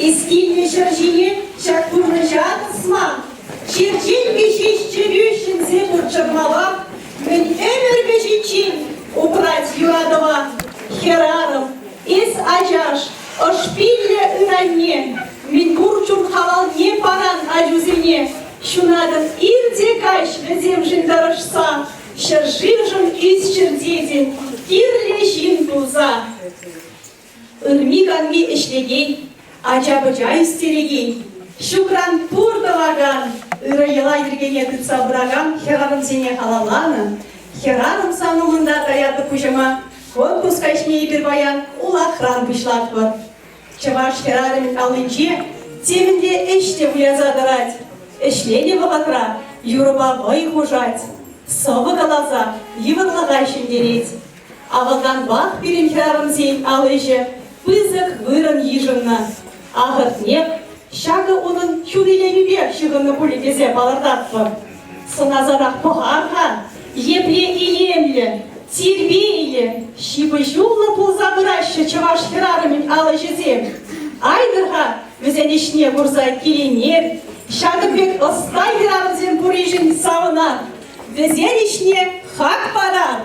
Эс килнӗ ҫӗр ҫине ҫак пурнӑҫа тӑсма, черченкӗ ҫеҫ чӗрӳ ҫӗнсе пур чӑрмава, мӗн ӗмӗр вӗҫӗччен упрать юратӑва. Хӗрарӑм, эс ачаш, ӑшпиллӗ ыранне, мӗнпур чун хавалне паран ачусене, ҫунатӑн ир те каҫ вӗсемшӗн тӑрӑшса, ҫӗршывшӑн ӳсчӗр тетӗн, кирлӗ ҫын пулса. Ырми-канми ӗҫлекен, ача-пӑча ӳстерекен, ҫукран пур тӑвакан, ырӑ йӑла-йӗркене тытса пыракан хӗрарӑмсене халалланӑ «Хӗрарӑм сан умӑнта таятӑп пуҫӑма» конкурс каҫне эпир паян улахран пуҫлатпӑр. Чӑваш хӗрарӑмӗн аллинче темӗнле ӗҫ те выляса тӑрать. Ӗҫленӗ вӑхӑтра юрӑпа вӑй хушать, сӑвӑ каласа йывӑрлӑха ҫӗнтерет. Авалтанпах пирӗн хӗрарӑмсен ал ӗҫӗ пысӑк вырӑн йышӑннӑ. Ахӑртнех, ҫакӑ унӑн чун илемӗпе ҫыхӑннӑ пулӗ тесе палӑртатпӑр. Сӑнасарах пӑхар-ха, епле илемлӗ, тирпейлӗ, ҫыпӑҫуллӑ пулса пыраҫҫӗ чӑваш хӗрарӑмӗн ал ӗҫӗсем. Айтӑр-ха вӗсен ӗҫне курса киленер, ҫакӑн пек ӑста хӗрарӑмсем пурришӗн савӑнар, вӗсен ӗҫне хак парар.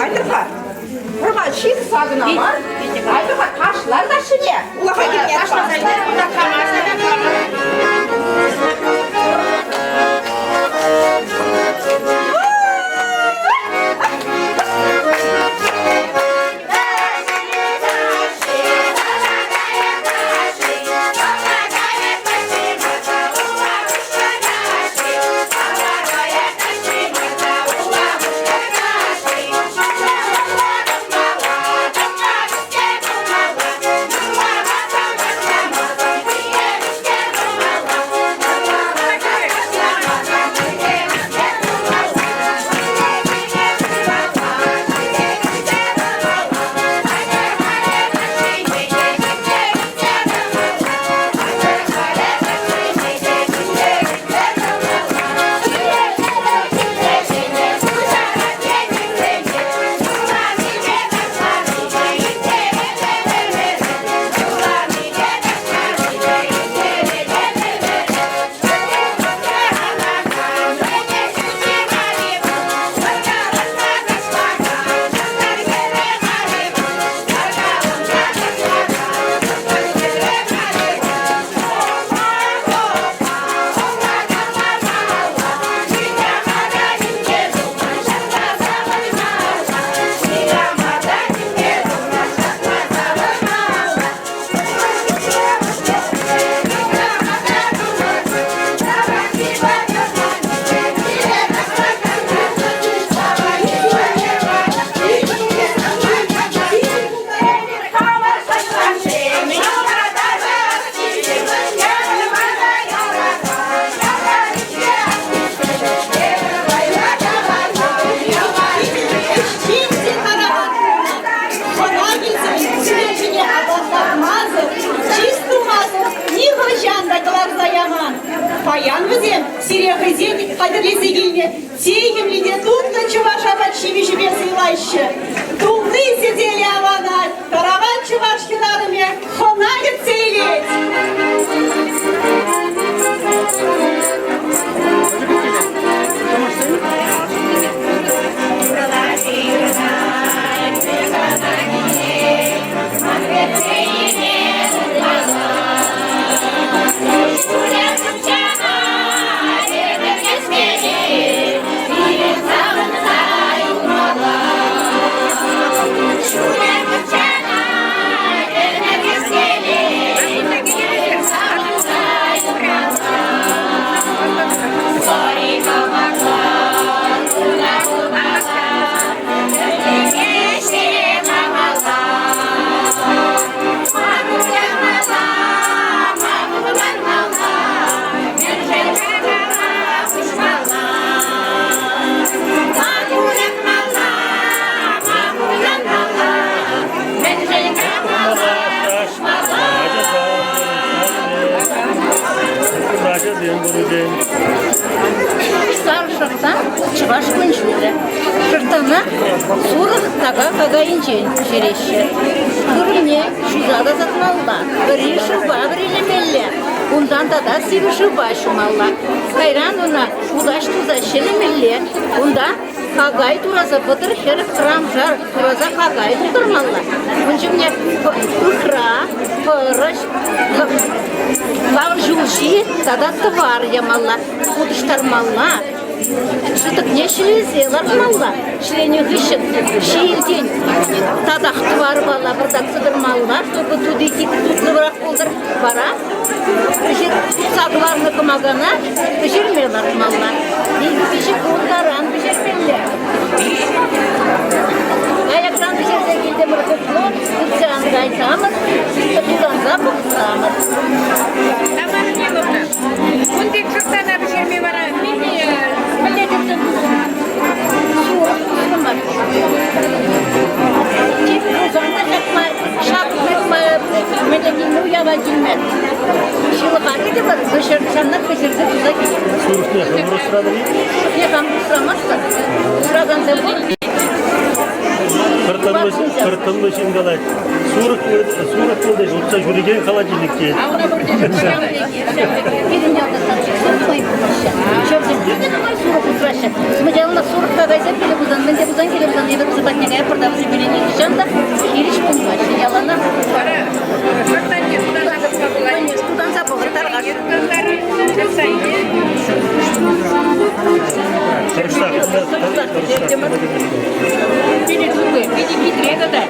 Айтӑр-ха, пӑрма ҫыхса кӑна мар, айтӑр-ха ташлар ташшине. Улаха килме Паян вӗсем сире хӑйсен хатӗрлесе килнӗ техӗмлӗ те тутлӑ чӑваш апат-ҫимӗҫӗпе сӑйлаҫҫӗ. Тулли сӗтеле аванать, тарават чӑваш хӗрарӑмӗ хӑна кӗтсе илет. Сар шӑрттан чӑваш кун-ҫулӗ. Шӑрттана сурӑх така какайӗнчен пӗҫереҫҫӗ. Хырӑмне ҫуса тасатмалла, вӗри шывпа вӗрилемелле, унтан тата сивӗ шывпа ҫумалла. Кайран ӑна хутаҫ туса ҫӗлемелле, унта какай тураса 30-40 грамм шар тураса какай тултармалла. Ун чухне ыхра, пӑрӑҫ, лавр ҫулҫи тата тӑвар ямалла, хутӑштармалла. Шӑтӑкне ҫӗлесе лартмалла. Ҫӗленӗ хыҫҫӑн ҫиелтен татах тӑварпала пӑртак сӑтӑрмалла, чтобы тути тутлӑрах пултӑр. Вара пӗҫер кӑларнӑ кӑмакана пӗҫерме лартмалла. Икӗ-виҫӗ кун таран пӗҫермелле. Аякран пӗҫерсе килтӗмӗр хуплу, хыпса ан кайсамӑр, тутанса пӑхсамӑр. Тамара Ниловна, кун пек шӑрттана пӗҫерме вара мӗнле тӗслӗ пулнӑ? Сурӑх пуснӑ Тип пулсан та ҫакма, шап мӗнле килнӗ уява килме. Ҫылӑха кӗтӗмӗр, ҫавна пӗҫерсе туса килтӗмӗр. Сурӑхне хӑвӑр усратӑр-и? Сурӑхне хам усрамастӑп. Усракансем пур. Пӗр тӑнлӑ ҫын калать. Сурӑх сурӑх пултӑш утса ҫӳрекен холодильник тет. Пирӗн ялта садчиксем хӑй пулаҫҫӗ. Ҫавсем питӗ нумай сурӑх усраҫҫӗ. Сначала сурӑх та кайса киле пулсан, мӗн те пулсан киле пулсан, эпир вӗсем патне каятпӑр та вӗсем пире нихӑҫан та хирӗҫ пулмаҫҫӗ. Яланах Вара шӑрттанне тутанса пӑхма пулать. Тутанса пӑхӑр, тархасшӑн. Тӑрӑшсах. Тӑрӑшсах. Питӗ тутлӑ, питӗ хитре тата.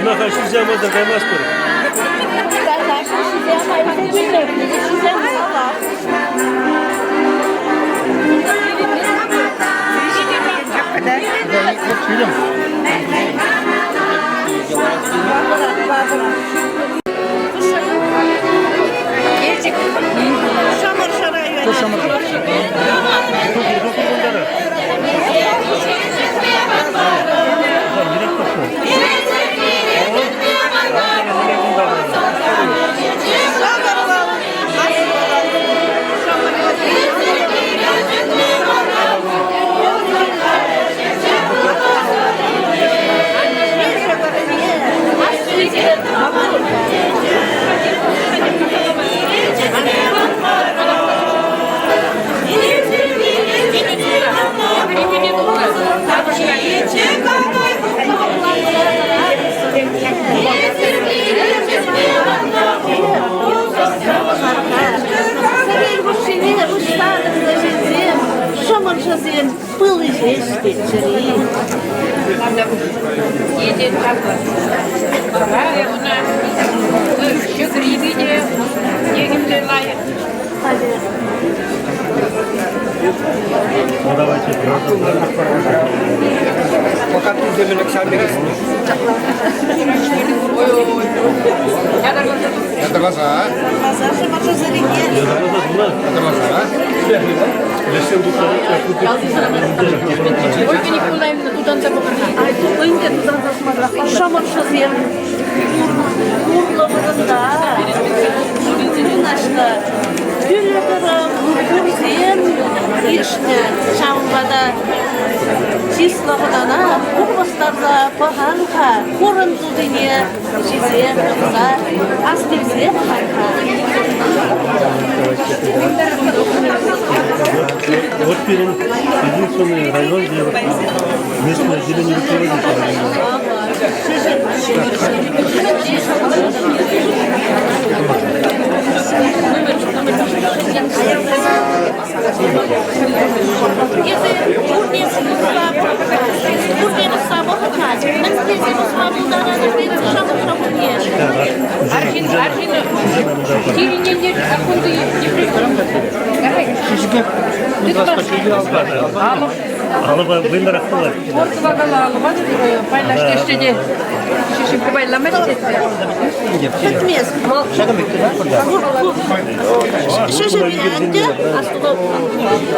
Мына ҫисе ямасан каймастпӑр. Ҫисе ҫисе Сӗтел хушшине пуҫтарӑннӑ ҫынсем, шӑмӑршӑсем пыл ӗҫеҫ тетчӗр-и? Ҫӑкри те техӗмлӗ лайӑх. Ну давайте. Пока тӳсемелӗх ҫав пек Ятарласа. Ятарласа. Ольга Николаевна тутанса пӑхӑр-ха. Ӗнтӗ тутанса Шӑмӑршӑсем урлӑ вырӑнта вырнаҫнӑ. Кӳлӗ тӑрӑх хурсем ишнӗ. Ҫавӑнпа та чыслӑ хӑнана купӑстарса пӑхан-ха, хурӑн тутине ҫисе пӑхса, астивсе пӑхан-ха. Вот пирӗн единственный район, где местное отделение руководителя. Арҫын, арҫын, сирӗн ентеш кунти Давай. Алӑпа вӑйлӑрах пулать. Португала алӑпа пайлашнӑ те шишипе пайламасть тесе. Пӗтмест. Шӗшӗпе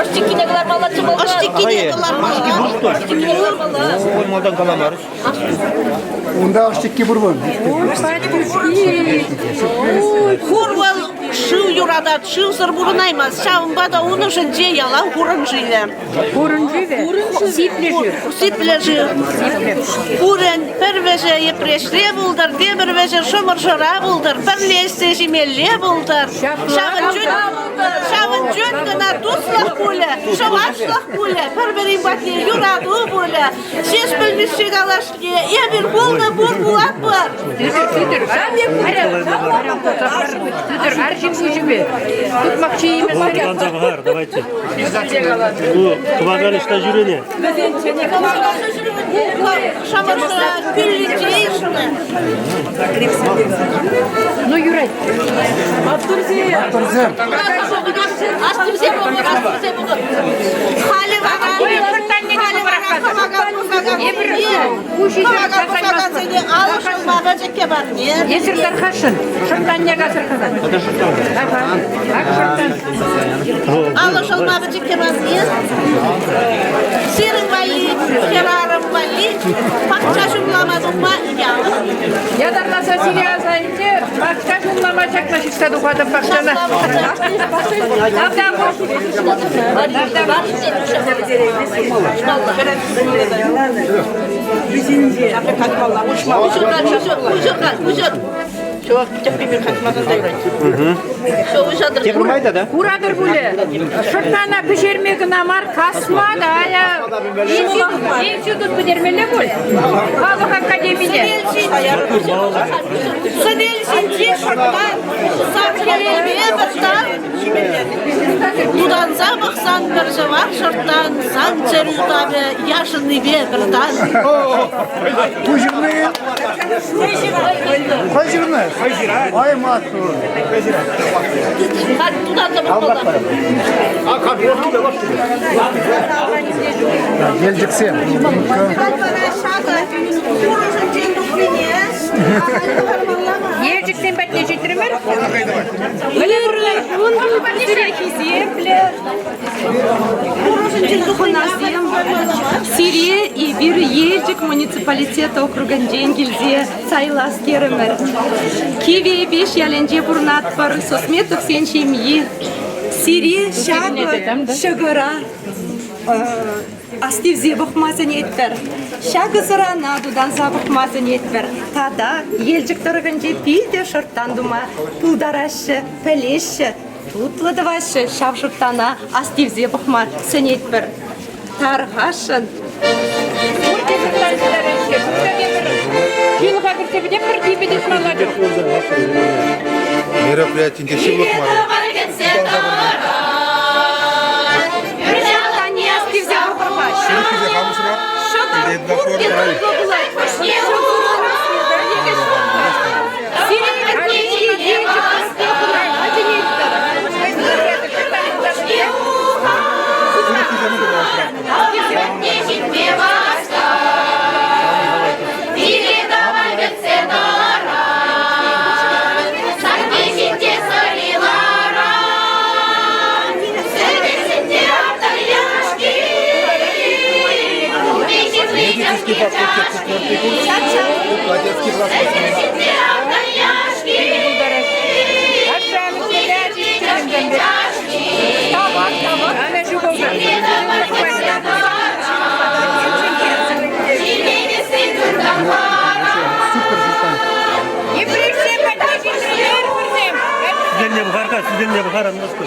Ӑш-чиккине кӑлармалла Ӑш-чиккине кӑлармалла. Ӑш-чиккине кӑлармалла. Ой, малтан каламарӗҫ. Унта ӑш-чикки пур пуль. Хур вӑл шыв юратать, шывсӑр пурӑнаймасть. Ҫавӑнпа та ун ӑшӗнче ялан хурӑн шывӗ. Хурӑн шывӗ? Сиплӗ шыв. Сиплӗ шыв. Хурӑн пӗр вӗҫӗ Йӗпреҫре пултӑр, тепӗр вӗҫӗ Шӑмӑршӑра пултӑр, пӗрле ӗҫсе ҫимелле пултӑр. Ҫавӑн чун, ҫавӑн чун кӑна туслӑх пулӗ, чӑвашлӑх пулӗ, пӗр-пӗрин патне юрату пулӗ. Ҫеҫпӗл Мишши калашле, эпир пулнӑ пур пулатпӑр. Тытӑр, тытӑр. Тытӑр, арҫын пуҫӗпе. Тытмакчы имӗс. Тутанса пӑхар, давайте. Ну, кӑвакал ӑҫта ҫӳренӗ? Шамарша кӳллинче йышӑннӑ. Ну, юрать. Маттурсем. Астивсем пулӑр, астивсем пулӑр. Халӗ вара халӗ вара кӑвакал кӑвакал пусакансене алӑ шӑлма пӗчӗкке парне. Эсир тархасшӑн. Шӑртанне касӑр хасан. Ага. Ак шӑртан. Алӑ шӑлма пӗчӗкке парне. Сирӗн валли, хӗрарӑм валли пахча ҫумлама тухма ялӑх. Ятарласа сире аса илсе пахча ҫумлама ҫакна ҫыхса тухатӑп пахчана. Тавтапуҫ. Куратӑр пулӗ, шӑрттана пӗҫерме кӑна мар, касма та институт пӗтермелле пуль халӑх академине. Сӗтел ҫинче шӑрттан, сан хӗвелпе выртан, Тутанса пӑхсан пӗр ҫӑвар шӑрттан, сан чӗрӳ тапӗ яшӑннипе пӗр тан. Ку ҫырни? Хӑй ҫырнӑ? Хӑй ҫырать. Ай, маттур. Халь тутанса пӑхмалла. Елчӗксем. Вара ҫакӑ пурӑшӗнчен тухнине Елчӗксем патне ҫитрӗмӗр. Ырӑ кун пултӑр хисеплӗ Хӑнасем, сире эпир Елчӗк муниципалитет округӗнчен килсе сайлас терӗмӗр. Кивӗ Эйпеҫ ялӗнче пурӑнатпӑр, Сосметовсен ҫемйи. Сире ҫакӑ ҫӑкӑра Астивсе пӑхма сӗнетпӗр. Ҫакӑ сӑрана тутанса пӑхма сӗнетпӗр. Тата Елчӗк тӑрӑхӗнче питӗ шӑрттан тума пултараҫҫӗ, пӗлеҫҫӗ, тутлӑ тӑваҫҫӗ. Ҫав шӑрттана астивсе пӑхма сӗнетпӗр. Тархасшӑн. Пурте шӑрттан ҫитереҫҫӗ. Кунта тепӗр ҫылӑха кӗртсе пӗтетпӗр, типӗтес мала чух. Мероприятинче ҫывӑх мар. Четвертый курс. Кадетский класс. Сиденне бухарка, сиденне бухар анмаскын.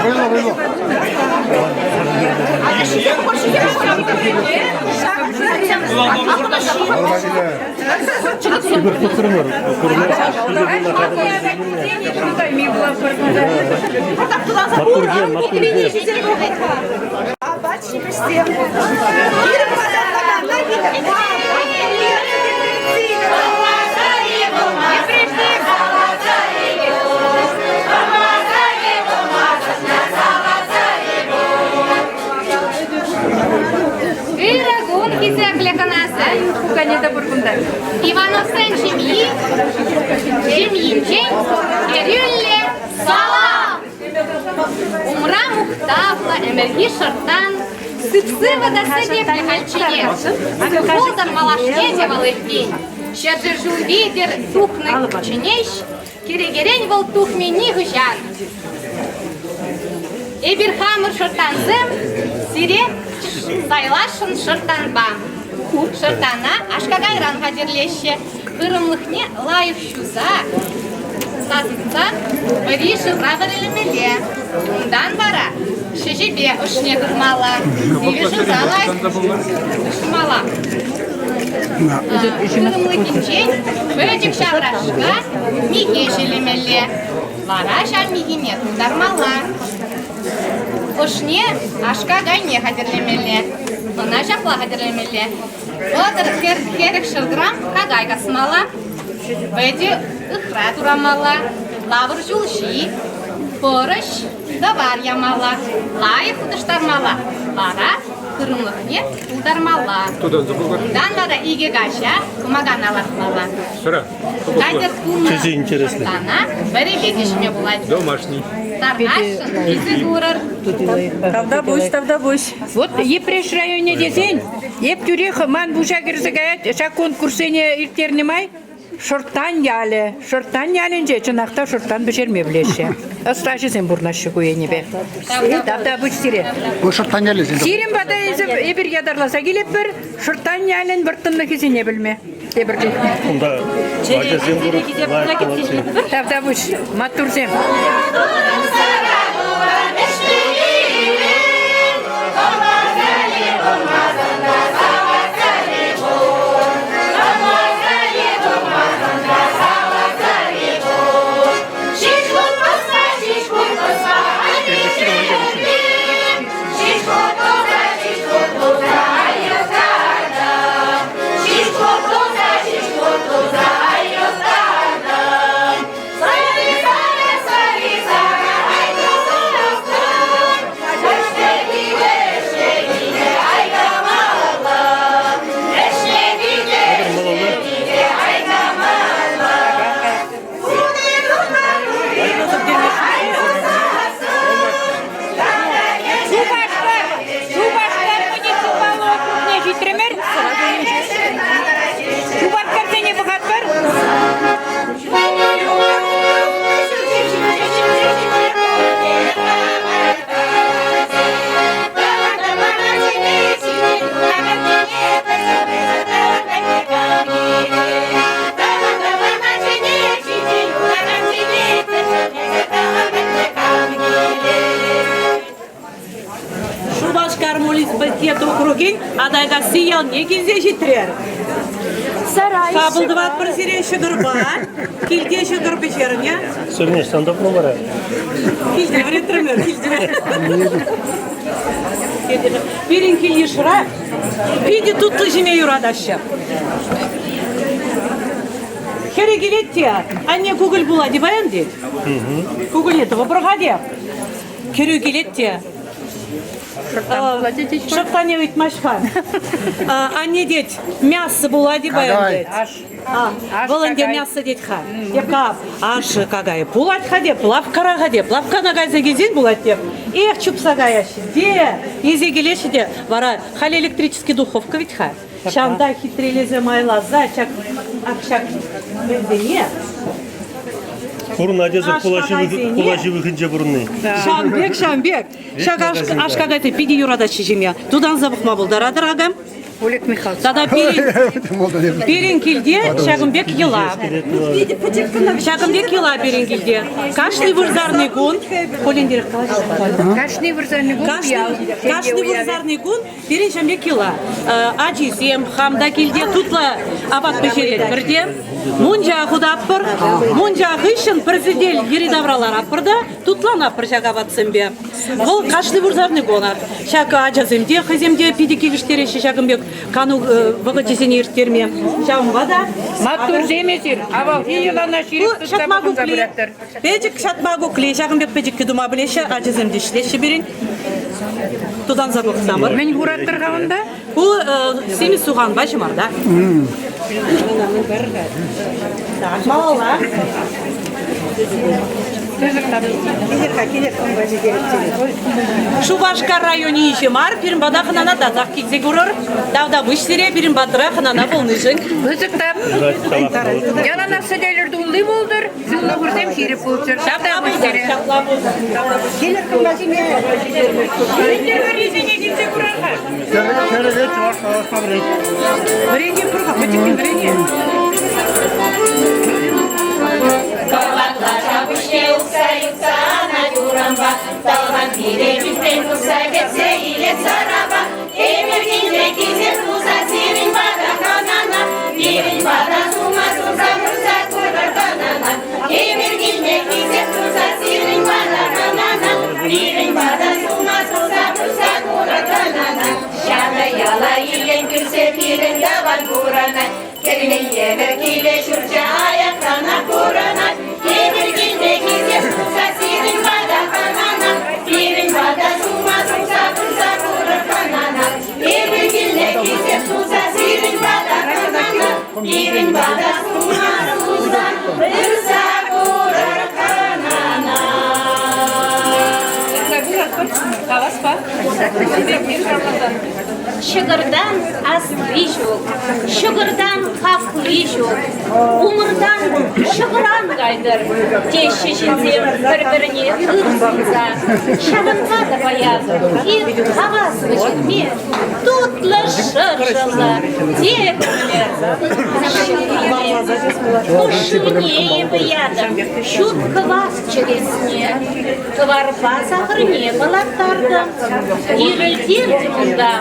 Выло, выло. Маттурсем, маттурсем. Ырӑ кун, хисеплӗ хӑнасем! Пукане та пур кунта. Ивановсен ҫемйи ҫемйинчен хӗрӳллӗ салам! Умра мухтавлӑ ӗмӗрхи шӑрттан, сып-сывӑ та сӗтеклӗ хальччине. Пултӑр малашне те вӑл эппин. Ҫӗршер ҫул витӗр тухнӑ чӗнеҫ, кӗрекерен вӑл тухми нихӑҫан. Эпир хамӑр шӑрттансем сире сайласшӑн шӑрттанпа. Шӑрттана аш-какайран хатӗрлеҫҫӗ. Хырӑмлӑхне лайӑх ҫуса, тасатса вӗри шывра вӗрелемелле. Унтан вара ҫӗҫӗпе ӑшне хырмалла, сивӗ шывра лайӑх ҫумалла. Хырӑмлӑхӗнчен пӗчӗк ҫаврашка михе ҫӗлемелле. Вара ҫав михине тултармалла. Ӑшне аш-какайне хатӗрлемелле. Ӑна ҫапла хатӗрлемелле. 30 40 грамм какай касмалла, вӗтӗ ыхра турамалла, лавр ҫулҫи, пӑрӑҫ, тӑвар ямалла, лайӑх хутӑштармалла. Вара хырӑмлӑхне тултармалла. Унтан вара икӗ каҫа кӑмакана лартмалла. Хатӗр тунӑ Чӗчӗ интереслӗ. шӑрттана вӗриле те ҫиме пулать. Домашний. Тархасшӑн, илсе курӑр. Тавтапуҫ, тавтапуҫ. Вот Йӗпреҫ районӗ тесен, эп тӳрех ман пуҫа кӗрсе каять ҫак конкурссене ирттернӗ май Шӑрттан ялӗ. Шӑрттан ялӗнче чӑнах та шӑрттан пӗҫерме пӗлеҫҫӗ. Ӑстаҫӑсем пурӑнаҫҫӗ ку енӗпе. Тавтапуҫ сире. Ку Шӑрттан ялӗсен. Сирӗн пата эпир ятарласа килетпӗр Шӑрттан ялӗн вӑрттӑнлӑхӗсене пӗлме. Тепӗр чухне. Унта ачасем пур, лайӑх молодцы. Тавтапуҫ, маттурсем. Шупашкар, Шупашкар муниципаллӑ округне ҫитрӗмӗр. Шупашкарсене пӑхатпӑр. Шупашкар муниципалитет округӗн Атайкасси ялне килсе ҫитрӗр. Сарай. Хапӑл тӑватпӑр сире ҫӑкӑрпа. Килте ҫӑкӑр пӗҫернӗ. Сырне ӑҫтан тупнӑ вара? Килте вӗретрӗмӗр, килте. Пирӗн кил-йышра питӗ тутлӑ ҫиме юратаҫҫӗ. Хӗрӗ килет те, анне кукӑль пулать-и паян тет. Кукӑльне тӑвӑпӑр-ха те. Кӗрӳ килет те. Шӑрттан пулать тет. Шӑрттанне ыйтмасть-ха. Анне тет, мясо пулать-и паян тет. Аш. Вӑл ӗнтӗ мясо тет-ха. Теп ашшӗ какайӗ пулать-ха теп, лавккара-ха теп, лавккана кайса килсен пулать теп. Эх, чупса каяҫҫӗ те, илсе килеҫҫӗ те. Вара халь электрический духовка ведь-ха. Ҫавӑнта хитрелесе майласа ҫак ак ҫак мӗнсене Пурӑнать эсӗ хула хула ҫывӑхӗнче пурӑнни. Ҫавӑн пек, ҫавӑн пек. Ҫак аш-какай питӗ юратаҫҫӗ ҫемье. Тутанса пӑхма пултаратӑр акӑ. Олег Михайлович. Тата пирӗн килте ҫакӑн пек йӑла. Ҫакӑн пек йӑла пирӗн килте. Кашни вырсарни кун, Полиндеров калаҫать. Кашни вырсарни кун Кашни вырсарни кун пирӗн ҫавӑн пек йӑла. Ачисем хам та килте тутлӑ апат пӗҫеретпӗр те. Мунча хутатпӑр. Мунча хыҫҫӑн пӗр сӗтел йӗри-тавра ларатпӑр та тутланатпӑр ҫак апатсемпе. Вӑл кашни вырсарни кунах. Ҫак ачасем те хӑйсем те питӗ килӗштереҫҫӗ ҫакӑн пек кану вӑхӑчӗсене ирттерме. Ҫавӑнпа та Маттурсем эсир, авалхи йӑлана ҫирӗп тытса пӑхӑнса пыратӑр. Пӗчӗк ҫатма кукли, ҫакӑн пек пӗчӗккӗ тума пӗлеҫҫӗ, ачасем те ӗҫлеҫҫӗ пирӗн. Тутанса пӑхсамӑр. Мӗн хуратӑр-ха унта? Ку симӗс суханпа ҫӑмарта. Малалла. Шупашкар районӗ инҫе мар, пирӗн пата хӑнана татах килсе курӑр. Тавтапуҫ сире пирӗн патра хӑнана пулнишӗн. Пысӑк тав. Яланах сӗтелӗр тулли пултӑр, сывлӑхӑрсем ҫирӗп пулччӑр. Ҫапла пултӑр, ҫапла пултӑр. Килӗр кӑмпасене. Сӗнтӗрвӑррисене килсе курар-ха. Тӗрӗве чӑваш калаҫма вӗрент. Вӗренте пур-ха, пӗчӗккӗн вӗренет. Кӑваклаша пуҫне ухса юхса анать урампа, Тӑван пире питрен курса кӗтсе илет сарапа. Эпир килне килсех туса сирӗн пата хӑнана, Пирӗн пата сума суса пырса курӑр хӑнана. Эпир килне килсех туса сирӗн пата хӑнана, Пирӗн пата сума суса пырса курӑр хӑнана. Ҫакӑ яла илем кӳрсе пирӗн тӑван пурӑнать. Кермен евӗр киле ҫурчӗ аякранах курӑнать. Эпир килне килсех туса сирӗн пата хӑнана, Пирӗн пата сума суса пырса курӑр хӑнана. Эпир килне килсех туса сирӗн пата хӑнана, Пирӗн пата сума суса пырса курӑр хӑнана. Хаваспа. Ҫӑкӑртан асли ҫук, ҫӑкӑртан хакли ҫук, умӑртан ҫӑкӑран кайтӑр, теҫҫӗ ҫынсем пӗр-пӗрне ыр сунса. Ҫавӑнпа та паян ир хаваслӑ ҫитме тутлӑ шӑршӑллӑ, техӗмлӗ хушшине эпӗ ятӑм ҫут кӑвас чӗресне. Тӑварпа сахӑрне пылактартӑм, ирӗлтертӗм унта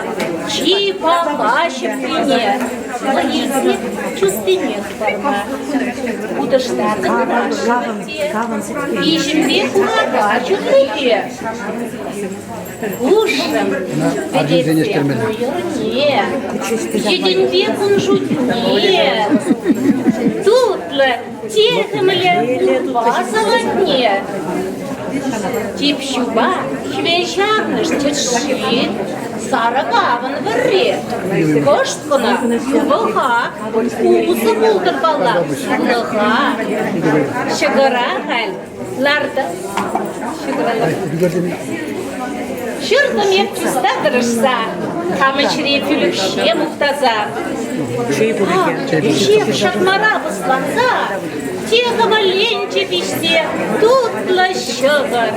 чи паха ҫӗппине, вӑл илсе чустине хӑпарма. Хутӑштартӑм те, иҫӗмпе хурапа чӳклепе. Хушрӑм вӗтетсе мӑйӑрне, йӗтӗнпе кунжутне, тутлӑ Техӗмлӗ урпа салатне тип ҫупа хӗвелҫаврӑнӑш тӗшши, сарӑ кавӑн вӑрри, кӑшт кӑна хывӑха, усӑ пултӑр паллах сывлӑха. Ҫӑкӑра халь ларта Ҫыртӑм эп чуста тӑрӑшса, хам ӗҫре пӳлӗхҫе мухтаса. Ҫех ҫатмара пӑсланса, техӗмленчӗ пиҫсе тутлӑ ҫӑкӑр.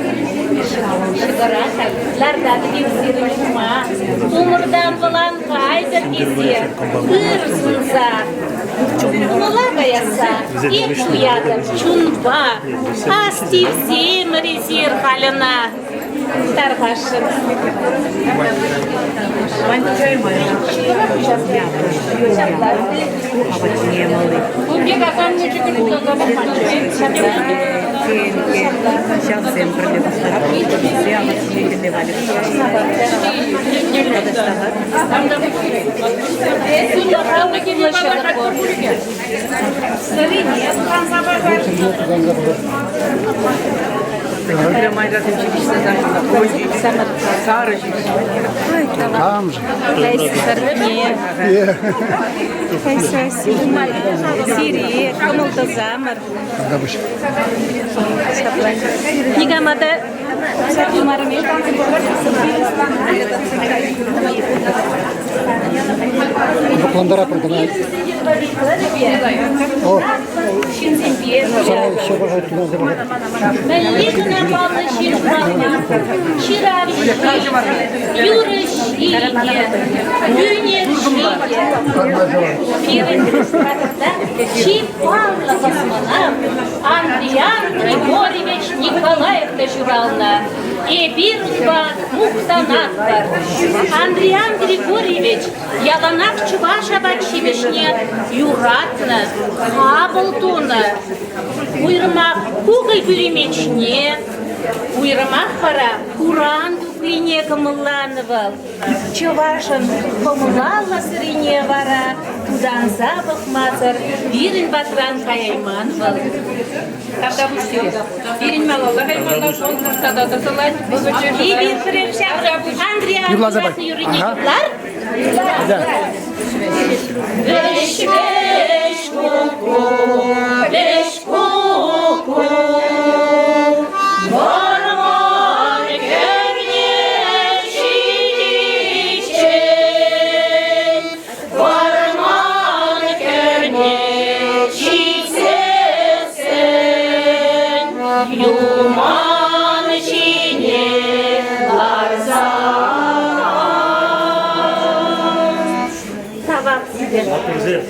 Ҫӑкӑра халь лартатӑп эп сирӗн ума, умӑртан вӑлан кайтӑр тесе, ыр сунса. Кӑмӑла каясса эп туятӑп чунпа, ас тивсемӗр эсир халь ӑна. Тархасшӑн. Ҫавсем пӗрле Майрасем ҫитӗҫсе сарӑ ҫитӗҫ. Там же. Сире, кӑмӑл тӑсамӑр. Никама та Лӑплантаратпӑр кӑна. О. Мӗнле кӑна паллӑ ҫын пулман, ҫыравҫи, юрӑҫи те, ӳнерҫи те. Пирӗн патӑрта чи паллӑ космонавт Андриян Григорьевич Николаев та ҫуралнӑ. Эпир унпа мухтанатпӑр. Андриян Григорьевич яланах чӑваш апат-ҫимӗҫне юратнӑ, хапӑл тунӑ. Уйрӑмах кукӑль пӳремечне, уйрӑмах вара хуран куклине кӑмӑлланӑ вӑл. Чӑвашӑн хӑмлаллӑ сӑрине вара тутанса пӑхмасӑр пирӗн патран каяйман вӑл. Тавтапуҫ сире. Пирӗн малалла каймалла, конкурс тата тӑсӑлать. Эпир пӗрер ҫавра Андриан Юрласа пар. юратнӑ юррине Ага. юрлар. Да. Вӗҫ, вӗҫ, ку-ку, вӗҫ, ку-ку, вӑрман хӗрне ҫитиччен, вӑрман хӗрне ҫитсессӗн, юман ҫине ларса. Тавах сире. Маттурсем.